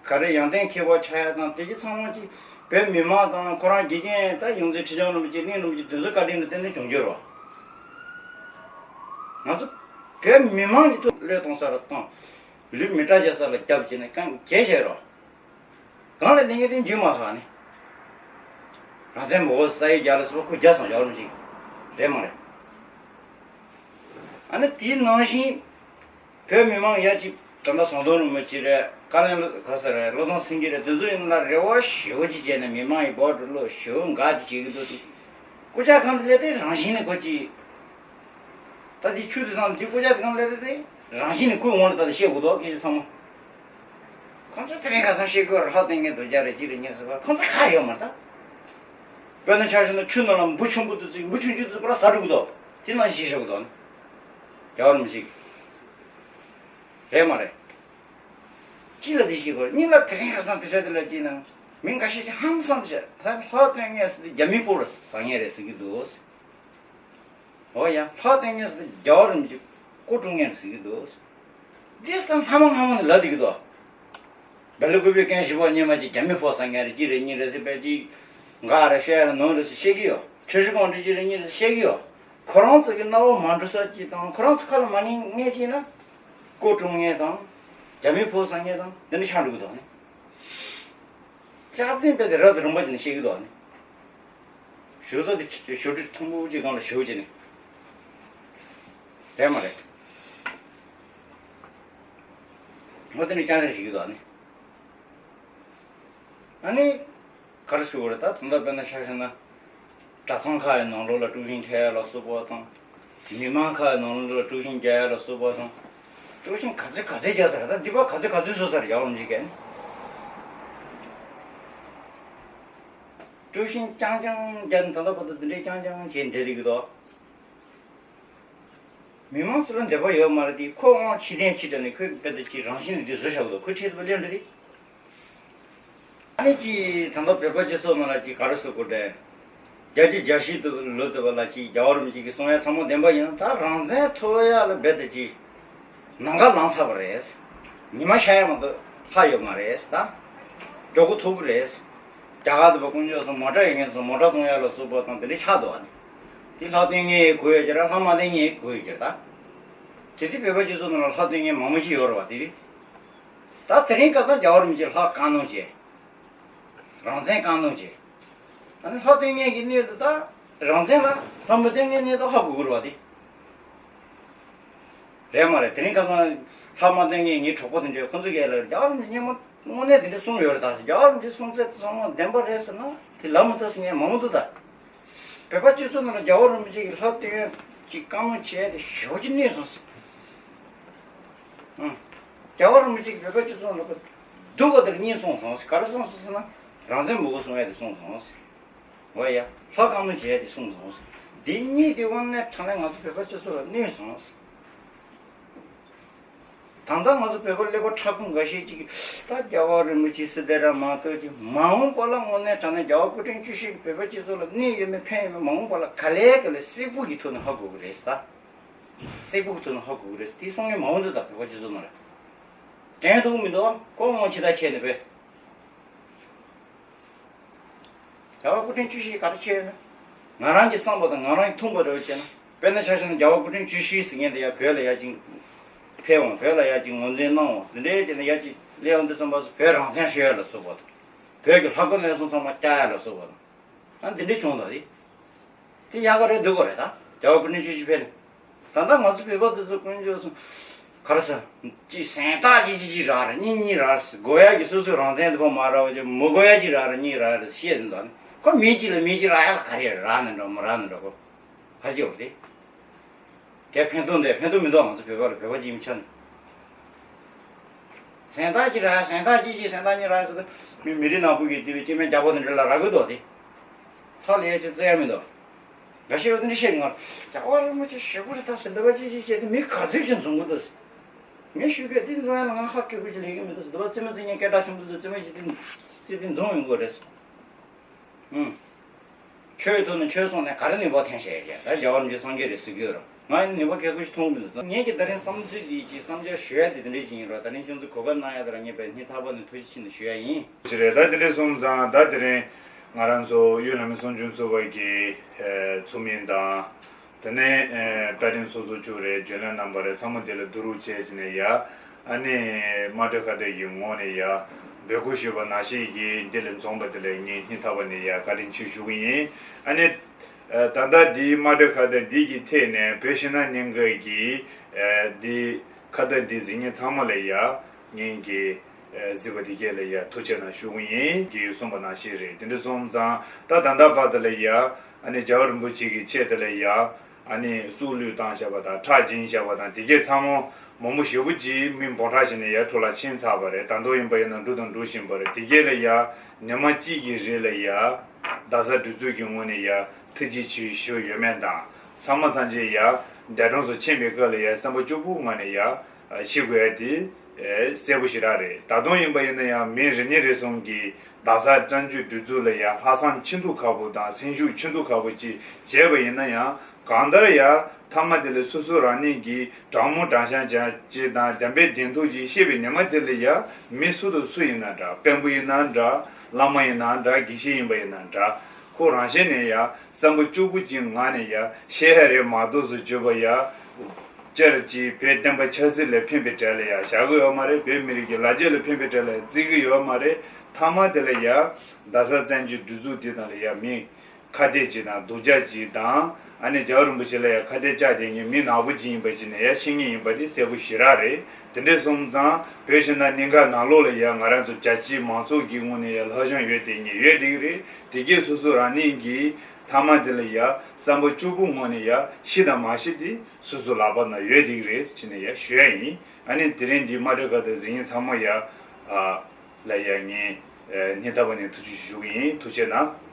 ག་རེ་ཡོན་ཏན་མཁས་པ་ཆགས་ཡ་དང་དེ་གི་ཚང་མ་ཅིག་བོད་མི་མང་དང་ཁོ་རང་དགེ་རྒན་ད་ཡོངས་འཛིན་ཁྲི་བྱང་རིན་པོ་ཆེ་གླིང་རིན་པོ་ཆེ་དེ་ཚོའི་བཀའ་དྲིན་ལ་བརྟེན་ནས་བྱུང་རྒྱུ་རེད་བ། ང་ཚོ་བོད་མི་མང་གི་ཐོག་བློས་གཏོང་ས་ར་བཏང་། ལུས་མི་དྲག་བྱ་ས་ལ་རྒྱབ་བྱས་ནས་གང་བྱས་བྱས་རོགས། གང་ལ་གླེང་གི་དེ་འཇུས་མ་སོང་ཨ་ནི། རང་བཙན་མོ་ས་ཡི་རྒྱ་ལ་སོགས་ཁུ་རྒྱ་སང་ཡོད་རུང་ཅིག་རེད་མ་རེད། ཨ་ནི་དེའི་ནང་བཞིན་བོད་མི་མང་ཡ་ཅིག་ད་ལྟ་ཟམ་གདོང་རིན་པོ་ཆེ་རེད། བཀའ་བློན་ག་ས་རེད། བློ་བཟང་སེང་གེ་རེད། དེ་ཚོ་ཡིན་ན་རེ་བ་ཞེ་པོ་ཅིག་བྱས་ནས་མི་མང་ཡི་བོ་ཊི་བླུགས་ཞེ་པོ་འགའ་ཅིག་བྱེད་ཀྱི་འདུག་དེ་སྐུ་ཕྱྭ་གང་དུ་སླེབས་ཏེ་རང་བཞིན་ནས་ཁོ་ཅིག་ད་དེ་ཆུ་དེ་ཚང་དེ་སྐུ་ཕྱྭ་དེ་གང་ལས་དེ་དེ་རང་བཞིན་ནས་ཁོའི་ངོ་ལ་ད་ལྟ་བཤད་དགོས་དོ་སྐད་ཆ་ཚང་མ། ཁོང་ཚོ་དེ་རིང་ཁ་སང་བཤད་དགོས་ར་ལྷག་བསྟན་ངན་དོ་རྒྱ་རེ་ཅི་རེ་ཉན་ཟེར་བ་ཁོང་ཚོ་ཁ་ཡོད་མ་རེད་ད། དཔེར་ན་ཆ་བཞག་ན་ཆུ་ནང་ལ་འབུ་ཆུང་པོ་དེ་ཚོ་འབུ་ཆུང་ཆུང་དེ་ཚོ་པར་ཟ་འགྲོ་གི་དོ། དེ་ནང་བཞིན་བཤད་དགོས་དོ་ནི། རྒྱ་བར་མི་ཞིག་རེད་མ་རེད། གཅིག་ལ་དེ་བཤད་དགོས་རེད། གཉིས་ལ་དེ་རིང་ཁ་སང་དེ་ཚོ་དེ་ལ་ཅི་ན་མི་འགའ་ཤས་ཀྱིས་ཧང་སང་དེ་བཤད་ད་ལྷག་བསྟན་ངན་ཟེར་དེ་རྒྱ་མི་སྤོ་ར་ཟ་ངན་རེད་ཟེར་གི་འདུག་འོ་ཡ། ལྷག་བསྟན་ངན་ཟེར་རྒྱ་བ་རིན་པོ་ཆེ་སྐུ་དཀྲུག་མཁན་ཟེར་གྱི་འདུག་འདི་ས་སྔ་མ་སྔ་མོ་ནས་ལབ་བསྡད་ཀྱི་འདུག་བལ་པོའི་སྐད་ཤེས་པ་སྙེ་མ་ཅིག་རྒྱ་མི་ཕོ་ས་ངན་རེད་ཅི་རེད་གཉིས་རེད་ཟེར་བས་ཅིག་འགའ་རེ་བཤད་ཡ་ནོར་རེད་ཟེར་བཤད་ཀྱི་ཡོད། ཁྲི་ཧྲི་ཀོང་རེད་ཅི་རེད་གཉིས་རེད་ཟེར་བཤད་ཀྱི་ཡོད། ཁོ་རང་ཚོ་གི་རྣ་བ་མ་འགྲོ་ས་ཅིག་དང་ཁོ་རང་ཚོ་ཁ་ལ་མ་ཉན་ངེས་ཅིག་ན་སྐུ་དཀྲུག་མཁན་དང་རྒྱ་མི་ཕོ་ས་ངན་དང་འདི་འདྲ་ཆགས་འགྲོ་གི་འདུག་ནི། ལྕགས་འཛིན་དཔེ་དེ་རབ་ཏུ་རིང་པོ་ཅིག་ནས་བཤད་ཀྱི་འདུག་ནི། ཞུ་ས་དེ་ཞུ་ཁྲི་མཐོན་པོ་ཅིག་སྒང་ལ་ཞུ་བྱས་ནས། རེད་མ་རེད། ཧོ་དེ་ནས་ཅང་ཅང་ཞིག་གི་འདུག་ཨ་ནི། ཨ་ནི། ག་རེ་ཞུ་བ་རེད་ད་དོན་དག་དཔེར་ན་ཆ་བཞག་ན། གྲྭ་ཚང་ཁག་གི་ནང་ལོགས་ལ་དཀྲུག་ཤིང་ཐེབས་ཡ་ལ་སོགས་པ་དང་། མི་མང་ཁག་གི་ནང་ལོགས་ལ་དཀྲུག་ཤིང་རྒྱག་ཡ་ལ་སོགས་པ་དང་། དཀྲུག་ཤིང་ག་ཚོད་ག་ཚོད་རྒྱག་ས་རེད་ད་འདི་པ་ག་ཚོད་ག་ཚོད་བཟོ་ས་རེད་ཡག་པོ་མི་ཤེས་གས་ནི། དཀྲུག་ཤིང་རྐྱང་རྐྱང་རྒྱག་ནས་ད་ལྟ་བར་དུ་འདི་འདྲའི་རྐྱང་རྐྱང་བྱས་བསྡད་རེད་གི་དོ། མི་མང་ཚོ་ལ་འདོད་པ་ཡོད་མ་རེད་དེ་ཁོ་དབང་ཕྱི་ལྡན་ཕྱི་དྲགས་ནས་ཁོས་དཔེ་དེ་ཅིག་རང་བཞིན་ནས་འདི་བཟོ་བཞག་གི་འདུག་ཁོས་ཁྲིད་ཐུབ་པ་ལེན་འགྲོ་དེ། ཨ་ནི་ཅིག་ད་ལྟ་བོད་པ་སྤྱི་ཚོགས་ནང་ལ་ཅིག་ག་རེ་ཟེར་དགོས་དྲན། བརྒྱད་ཅུ་གྱ་བཞི་དུ་ལོ་དུ་བ་ལ་ཅིག་རྒྱལ་བ་རིན་པོ་ཆེ་གིས་གསུང་ཡ་ཚང་མ་བདེན་པ་ཡིན་ན་ད་རང་བཙན་ཐོབ་ཡ་ལ་རྦད་དེ་ཅིག་ནམ་མཁའ་ལངས་ཚར་བ་རེད། ཉི་མ་ཤར་ཡ་མ་གཏོགས་ལྷག་ཡོད་མ་རེད་ད། འགྲོ་སྒོ་མཐོ་པོ་རེད། རྒྱ་གར་དུ་བ་དཀོན་མཆོག་གསུམ་མོ་ཊ་ཡོད་མཁན་ཚོ་མོ་ཊ་བཙོང་ཡ་ལ་སོགས་པ་དང་དེ་འདྲ་ཆགས་འདུག་བ་ནི། དེ་ལྷ་བསྟེན་མཁན་གོ་ཡོད་ཀྱི་ར་ལྷ་མ་བསྟེན་མཁན་གོ་ཡོད་ཀྱི་ར་ད། དེ་དུས་བོད་པ་སྤྱི་ཚོགས་ནང་ལ་ལྷ་བསྟེན་མཁན་མང་པོ་ཅིག་ཡོད་རེད་བ་དེ་རིང་། ད་དེ་རིང་ཁ་སང་རྒྱལ་བ་རིན་པོ་ཆེ་ལྷ་བཀའ་གནང་བྱས། རང་བཙན་བཀའ་གནང་བྱས། ཨ་ནི་ལྷ་བསྟེན་མཁན་གྱི་གནས་དུ་ད་རང་བཙན་ལ་ལྷ་མ་བསྟེན་མཁན་གནས་དུ་ཧ་གོ་གི་རེད་བ་དེ། རེད་མ་རེད། དེ་རིང་ཁ་སང་ལྷ་མ་བསྟེན་མཁན་ངའི་གྲོགས་པོ་དེ་འདྲས་ཁོ་ཚོ་གས་ལ་རྒྱལ་བ་རིན་པོ་ཆེ་སྔོན་མ་དངོས་གནས་དེ་འདྲས་གསུངས་ཡོད་རེད། ད་རྒྱལ་བ་རིན་པོ་ཆེ་གསུང་ཚད་ཚང་མ་བདེན་པ་རེད་ཟེར་ན་དེ་ལབ་མི་ཐུབ་ཟེར་མཁན་མང་པོ་འདུག་ད། བོད་པ་སྤྱི་ཚོགས་ནང་ལ་རྒྱལ་བ་རིན་པོ་ཆེ་གིས་ལྷ་བསྟེན་ཡོད་ཅིག་བཀའ་མོལ་བྱས་ཏེ་ཞེ་པོ་ཅིག་གནོད་སོང་ཟེར། ཨང་། རྒྱལ་བ་རིན་པོ་ཆེ་གིས་བོད་པ་སྤྱི་ཚོགས་ནང་ལ་སྡུག་ག་དེར་གཉིས་གསུངས་སོང་ཟེར། ག་རེ་གསུངས་སོང་ཟེར་ན། རང་བཙན་མི་དགོས་གསུང་ཡ་དེ་གསུངས་སོང་ཟེར། འོ་ཡ། ལྷ་བཀའ་མོལ་བྱས་ཏེ་གསུངས་སོང་ཟེར། འདི་གཉིས་དེ་དབང་ནས་དྲང་ནས་ང་ཚོ་བོད་པ་སྤྱི་ཚོགས་ལ་གནོད་སོང་ཟེར། ད་ལྟ་ང་ཚོ་བོད་པ་ཀླད་པ་ཕྲ་ཕུང་འགའ་ཤས་ཅིག་གིས་ད་རྒྱལ་བ་རིན་པོ་ཆེ་སི་དེ་ར་མ་གཏོགས་ཀྱི་མ་འོངས་པ་ལ་དངོས་གནས་དྲང་གནས་རྒྱལ་བ་སྐུ་ཕྲེང་བཅུ་བཞི་གིས་བོད་པ་སྤྱི་ཚོགས་ལ་གནོད་ཡོད་མེད་ཕན་ཡོད་མེད་མ་འོངས་པ་ལ་ག་ལེ་ག་ལེ་གསལ་པོ་གི་ཐོག་ནས་ཧ་གོ་གི་རེད་ད། གསལ་པོ་གི་ཐོག་ནས་ཧ་གོ་གི་རེད། དེ་གསུང་མཁན་མང་པོ་འདུག་ད་བོད་པ་སྤྱི་ཚོགས་ནང་ལ། དྲན་ཐུབ་མི་འདུག་ཁོ་ངོ་ཕྱི་ཐག་ཆད་ནས་བོད། རྒྱལ་བ་སྐུ་ཕྲེང་བཅུ་བཞི་ག་རེ་བྱས་ཡོད་ན། ང་རང་གི་བསམ་པ་དང་ང་རང་གི་མཐོང་བ་རེ་བ་བྱས་ན། དཔེར་ན་ཆ་བཞག་ན་རྒྱལ་བ་སྐུ་ཕྲེང་བཅུ་བཞི་ཟེར་མཁན་དེ་ཡ་བོད་ལ་ཡ་ཅིག་ཕེབས་འོང་། བོད་ལ་ཡ་ཅིག་ངོས་འཛིན་གནང་འོང་། དེ་འདྲའི་བྱས་ན་ཡ་ཅིག་སླེབས་འོང་དུས་ཙམ་པ་སུ་བོད་རང་བཙན་ཤོར་ཡ་ལ་སོགས་པ་དང་། བོད་ཀྱི་ལྷ་སྐོར་ལེན་སོང་ཚང་མ་བཀྱག་ཡ་ལ་སོགས་པ་དང་། ཨ་འདི་འདྲའི་བྱུང་ད་དེ། དེ་ཡག་ག་རེད་སྡུག་ག་རེད་ད། རྒྱལ་བ་སྐུ་ཕྲེང་བཅུ་བཞི་ཕེབས་ནས། ད་ལྟ་ང་ཚོ་བོད་པ་དེ་ཚོ་དཀོན་མཆོག་གསུམ་ག་རེ་ཟེར། ཅིག་གཟེངས་རྟགས་ཅིག་ཅིག་ཅིག་རག་རེད། གཉིས་གཉིས་རག་རེད། དགོས་ཡ་གི་སོ་སོའི་རང་བཙན་དེ་ཕར་མ་རག་པ་ཅིག་མི་དགོས་ཡ་ཅིག་རག་རེད། གཉིས་རག་རེད་བཤད་ཟིན་ད་ནི་ཁོ་མི་གཅིག་ལ་མི་གཅིག་རག་ཡ་ལ་ག་རེ་རག་ནི་འདྲ་མི་རག་ནི་འདྲ་ཁོ་ག་རེ་བྱེད་པ་རེད། དེ་ཕན་ཐོགས་འདུག་ཕན་ཐོགས་མི་འདུག་ང་ཚོ་བོད་པ་ལ་བོད་པ་གཅིག་མིན་ཆ་ནས། གཟེངས་རྟགས་གཅིག་རག་གཟེངས་རྟགས་གཅིག་གཅིག་གཟེངས་རྟགས་གཉིས་རག་ཟེར་ཏེ་མི་མི་རིགས་ནག་པོ་གིས་དེ་བས་སྐྱེ་དམན་རྒྱ་པོ་དེ་འདྲ་ལ་རག་གི་འདུག་དེ། ཐག་ལ་ཡ་ཅིག་བཙལ་ཡ་མི་འདུག་འགའ་ཤས་ཡོད་དེ་འདྲ་བཤད་ང་རྒྱལ་བ་རིན་པོ་ཆེ་ཞེ་པོ་རེད་ད་ཟེར་འདི་བ་ཅིག་ཅིག་བྱས་ཏེ་མི་ག་ཚོད་ཅིག་འཛོམས་གི་འདུག་ཟེར། ངས་ཞུ་གི་འདི་འཛོམས་ཡ་ལ་ང་ཧ་ཁེ་ཁུ་ཅིག་ལས་གི་མི་འདུག་ཟེར། འདི་བ་རྩེད་མོ་རྩེ་མཁན་སྐད་གྲགས་ཆེན་པོ་ཚོ་རྩེད་མོ་ཅིག་དེ་རྩེ་དེ་འཛོམས་ཡོང་གི་རེད་ཟེར། ཨུམ། ཆོས་ཐོག་ནས་ཆོས་སོང་ནས་ག་རེ་ནུས་པ་ཐོན་ཤེས་ཀྱི་ད་རྒྱལ་བ་རིན་པོ་ཆེ་སངས་རྒྱས་རེད་ཟེར་གྱི་ཡོད་ར། ང་ཡང་ནུས་པ་གལ་ཁུ་ཞིག་མཐོང་གི་མི་འདུག་ངས་ཀྱི་ད་རིང་བསམ་ཚུལ་འདི་ཅིག་བསམ་འཆར་ཞུ་ཡ་དེ་དེ་འདྲས་ཅིག་ཡིན་ར། ད་རིང་ཁྱོད་ཚོ་གོ་སྐབས་གནང་ཡ་དེ་ར་ངས་དཔེ་སྙིང་ཐག་པ་ནས་ཐུགས་རྗེ་ཆེ་ནས་ཞུ་ཡ་ཡིན། ཅི་རེད་ད་དེ་འདྲས་སོང་ཙང་ད་དེ་རིང་ང་རང་ཚོ་གཡུ་བླ་མའི་གསུང་ཆོས་ཚོགས་པ་གི་ཚོགས་མི་དང་། དེ་ནས་ཨེ་བཀའ་དྲིན་ཚོགས་གཙོ་མཆོག་རེད། རྒྱུན་ལས་རྣམ་པ་རེད། ཚང་མ་དེ་ལ་བསྡུ་རུབ་བྱས་ཕྱིན་ནས་ཡ། ཨ་ནི་དམངས་ཁྲོད་ཁ་བརྡ་གི་ངོས་ནས་ཡ། འབོད་སྐུལ་ཞུས་པ་ནང་བཞིན་གྱི་འདི་ལ་འཛོམས་པ་དེ་ལ་ངས་སྙིང་ཐག་པ་ནས་ཡ་བཀའ་དྲིན་ཆེ་ཞུ་གི་ཡིན། ཨ་ནི་ཨེ་ད་ལྟ་འདིའི་དམངས་ཁྲོད་ཁ་བརྡ་འདི་གི་ཐད་ནས་བོད་ཕྱི་ནང་གཉིས་ཀ་གི་ཨེ་འདི་ཁ་བརྡ་འདི་གཟིགས་མཁན་ཚང་མ་ལ་ཡ་ངས་ཀྱི་ཨེ་གཟིགས་པ་དེ་གས་ལ་ཡ་ཐུགས་རྗེ་གནང་ཞུ་གི་ཡིན། གྱིས་གསུངས་པ་ནང་བཞིན་རེད། དེ་འདྲ་སོང་ཙང་ད་ད་ལྟ་བར་དུ་ལ་ཡ། ཨ་ནི་རྒྱལ་བ་རིན་པོ་ཆེ་གི་ཆེད་དུ་ལ་ཡ། ཨ་ནི་སྲོག་བློས་བཏང་བཞག་པ་དང་ཁྲག་སྦྱིན་བཞག་པ་དང་དེ་གས་ཚང་མ་མང་པོ་ཞེ་པོ་ཅིག་མི་འབུམ་ཕྲག་ཞིག་ནས་ཡར་འཕྲོ་བརླག་ཕྱིན་ཚར་བ་རེད། ད་དུང་ཡིན་པ་ཡིན་ན་འགྲོ་དང་འགྲོ་བཞིན་པ་རེད། དེ་གས་ལ་ཡ་ཉི་མ་གཅིག་གི་རིང་ལ་ཡ་རྡ་ས་སྒྲིག་འཛུགས་ཀྱི་ངོས་ནས་ཡ་ཐུགས་རྗེ་ཆེ་ཞུ་ཡོད་མེད་དང་། ཚང་མ་ཐམས་ཅད་ཡ་འདས་གྲོངས་སུ་ཕྱིན་པའི་སྐབས་ལ་ཡ་སེམས་པ་སྐྱོ་པོའི་ངང་ནས་ཡ་ཤི་དགོས་ཡ་དེ་གསལ་པོ་ཞེ་དྲག་རེད། ད་དུང་ཡིན་པ་ཡིན་ན་ཡང་མི་རེ་གཉིས་རེ་ཟུང་གིས་རྡ་ས་བཙན་བྱོལ་སྒྲིག་འཛུགས་ལ་ཡ་ལྷག་བསམ་ཆེ་མདོག་ཁ་པོ་དང་སེམས་ཤུགས་ཆེ་མདོག་ཁ་པོ་ཅིག་བྱས་པ་ཡིན་ན་ཡང་། གང་ལྟར་ཡ་མཐའ་མ་དེ་ལ་སོ་སོ་རང་ཉིད་ཀྱིས་དྲང་མོ་དྲང་བཞག་ཅིག་དང་བདེན་པའི་བདེན་ཐུག་ཅིག་བཤད་པའི་ཉི་མ་དེ་ལ་ཡ་མི་སུ་དང་སུ་ཡིན་ན་འདྲ། དཔོན་པོ་ཡིན་ན་འདྲ། བླ་མ་ཡིན་ན་འདྲ། དགེ་བཤེས་ཡིན་པ་ཡིན་ན་འདྲ། ཁོ་རང་བཞིན་ནས་ཡ་བསམ་པ་སྐྱོ་པོ་ཅིག་ངང་ནས་ཡ་བཤད་ཡ་རེད་མ་གཏོགས་སུ་བརྗོད་པ་ཡ། སྤྱིར་གྱི་བོད་བསྟན་པ་ཆབ་སྲིད་ལ་ཕན་པའི་གྲས་ལ་ཡ་བཞག་གི་ཡོད་མ་རེད། བོད་མི་རིགས་ཀྱི་ལ་རྒྱ་ལ་ཕན་པའི་གྲས་ལ་བརྩི་གི་ཡོད་མ་རེད། མཐའ་མ་དེ་ལ་ཡ་རྡ་ས་བཙན་བྱོལ་སྒྲིག་འཛུགས་འདི་དང་ལ་ཡ་མི་ཁ་གཏད་ཅིག་དང་སྡུག་ཅག་ཅིག་དང་། ཨ་ནི་རྒྱལ་བ་རིན་པོ་ཆེ་ལ་ཡ་ཁ་གཏད་བཅག་བསྡད་མཁན་མི་ནག་པོ་ཅིག་ཡིན་པ་ཅིག་ནས་ཡ་ཤེས་ངེས་ཡིན་པ་དེ་གསལ་པོ་ཞེ་དྲག་རེད། དེ་འདྲས་སོང་ཙང་བོད་ཕྱི་ནང་གཉིས་ཀ་ནང་ལོགས་ལ་ཡ་ང་རང་ཚོ་རྒྱ་ཆེའི་མང་ཚོགས་ཀྱི་ངོས་ནས་ཡ་ལྷག་བཞག་ཡོད་བསྡད་མཁན་ཡོད་བསྡད་ཀྱི་རེད། དེ་གས་སོ་སོ་རང་ཉིད་ཀྱིས་མཐའ་མ་དེ་ལ་ཡ་བསམ་པ་སྐྱོ་པོ་ངང་ནས་ཡ་ཤི་དང་མ་ཤི་དེ་སོ་སོ་ལག་པ་ན་ཡོད་བསྡད་ཀྱི་རེད་ཟེར་ནས་ཡ་ཞུ་ཡ་ཡིན། ཨ་ནི་དེ་རིང་འདི་དམངས་ཁྲོད་ཁ་བརྡ་གཟིགས་མཁན་ཚང་མ་ཡ། ཨ། ལ་ཡ་ངས་ཨ་སྙིང་ཐག་པ་ནས་ཐུགས་རྗེ་ཞུ་གི་ཡིན། ཐུགས་རྗེ་གནང་།